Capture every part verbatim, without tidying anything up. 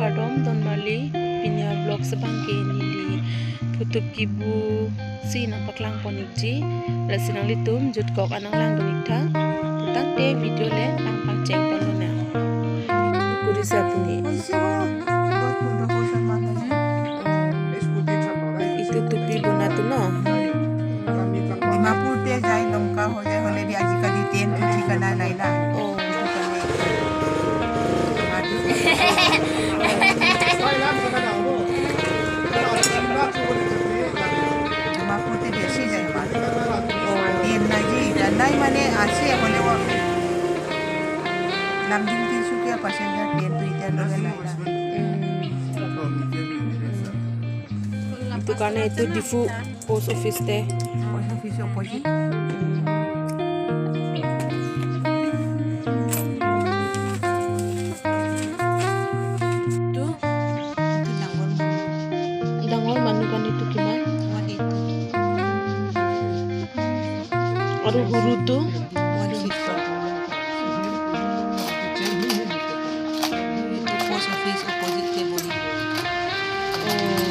Kardom Don Marli, pini a-vlog abang ke neli phutup kebu si nangpaklang pon ikji, lasi nanglitum jutkok an nanglang dun iktha, tangte video le nangpangcheng pon lonang. Kuri sa puni. Itu tupi bonat tu no. Dimapur te jai Lanka ho jai hole bhi ajikali train to thikana nai na. Oh. Dimapur te besi jai ma. Train nai ji, nai mane ase hole wo. Lamding tin sukia passenger train to ite lo nai na. Hmm. Itu karena itu Diphu post office te. Post office opposite. Tu? Itu dangor manu. Dangor manu kan itu kiman? One eighty. Aru huru tu? One sixty. Itu post office opposite ke boli. Oh.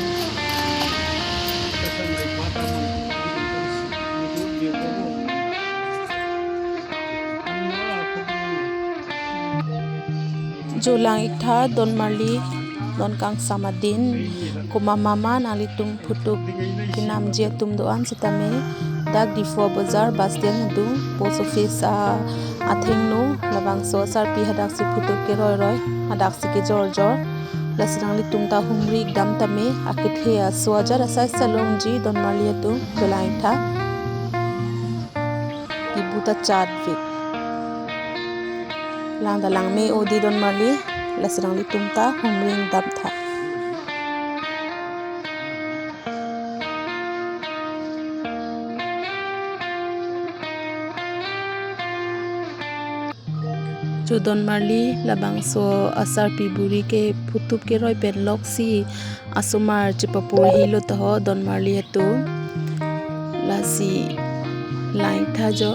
Jo lang iktha Don Marli, non kangsam adin, komat mama nanglitum phutup kenamji atum do-an sitame, dak Diphu bazar bus stand adung, post office a, athengno, labangso asarpi hadaksi phutup keroi roi, hadaksi kejor jor, lasi nanglitum ta humri ik dam tame, akethe aso ajat asai salongji Don Marli atum, jo lang iktha. Kebu ta chatvet. Lang ta langme odi Don Marli, lasi nanglitum ta humri ik dam tha. Jo Don Marli labangso asarpi buri ke phutup keroi pen loksi asomar chepapur hilo taho Don Marli atum. Lasi lang iktha jo,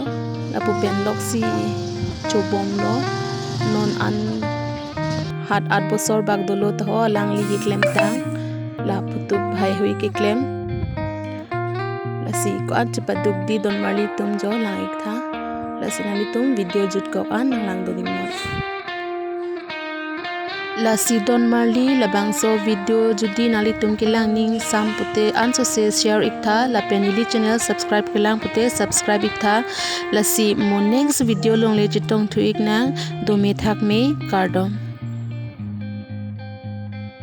lapu pen loksi chobomlo, non an hat at bosor bak dolo taho alangli keklemtang, la phutup haihui keklem. Lasi ko-an chepaduk di Don Marli atum jo lang iktha. Lasi nanglitum video jutkok an nanglang dun iknon. Lasi Don Marli labangso video jodi nanglitum kelang ning sam pute ansose share iktha, lapen neli channel subscribe kelang pute subscribe iktha. Lasi mo next video along le chetongthu iknang, dome thakme, kardom.